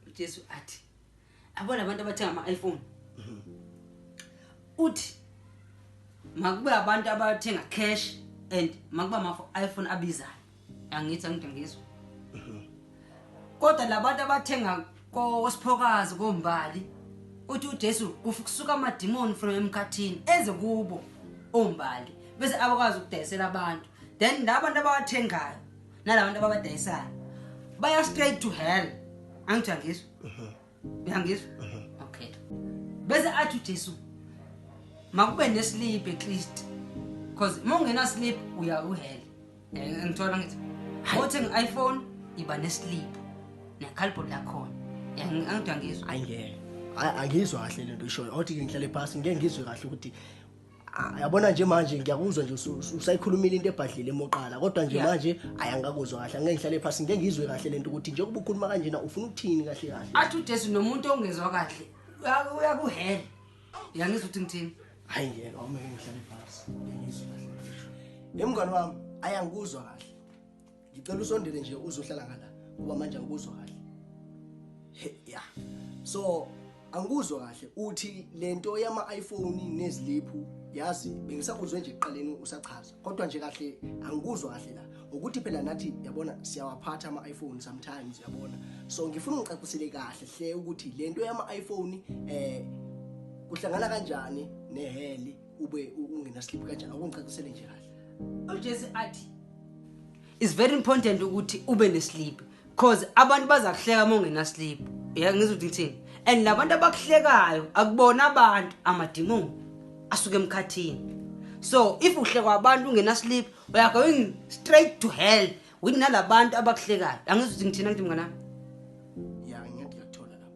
uJesu athi abona abantu abathenga ama-iPhone, uthi makube abantu abathenga cash and makube ama-iPhone abizayo. Angithi angithi ngizwa, kodwa labantu abathenga kosiphokazi kombali, uthi uJesu kusuka amadimoni from emkhathini eze kubo ombali, bese abakwazi ukudayisela abantu. Then labantu abawathengayo nalabantu ababadayisayo baya straight to hell. Angithi angizwa, uyangizwa? Okay, bese athi uJesu makube neslip at least, because uma ungena slip uya uhell. Ngithola ngithi othenga i-iPhone iba neslip necardboard lakhona. Angithi angizwa. Hayi ngeke. Hayi, angizwa kahle lento ishoyo. Awuthi ke ngihlale phasi ngeke ngizwe kahle ukuthi, ah, yabona nje manje ngiyakuzwa nje usayikhulumile into ebhadlile emoqala, kodwa nje manje ayangakuzwa kahle. Angeke ngihlale phasi ngeke ngizwe kahle lento ukuthi njengoba ukhuluma kanjena ufuna ukuthini kahle kahle. Athi uJesu nomuntu ongezwa kahle uya kuhell. Uyangizwa ukuthi ngithini? Hayi ngeke, awumeke ngihlale phasi ngeke ngizwe kahle lento. Emngani wami, ayangikuzwa kahle. Ngicela usondele nje uzohlala ngala kuba manje angikuzwa kahle. He, ya, so angikuzwa kahle, uthi lento yama iPhone neziliphu, yazi bengisakuzwe nje ekuqaleni usachaza, kodwa nje kahle angikuzwa kahle la ukuthi phela nathi yabona siyawaphatha ama iPhone sometimes, yabona. So ngifuna ungicacisele kahle hle ukuthi lento yama iPhone kuhlangana kanjani neheli, ube ungena slip kanjani. Akungicacisele nje kahle. UJesu athi it's very important ukuthi ube neslip, cause abantu baza kuhleka uma ungena slip. Uyangizwa ukuthi ngithini? And labantu abakuhlekayo akubona abantu, amadimoni asuke emkhathini. So if uhlekwa abantu ungena slip, we are going straight to hell with nalabantu abakuhlekayo. Angizwa ukuthi ngithini, angithi mnganami? Ya, ngiyathi ngiyakuthola lapho.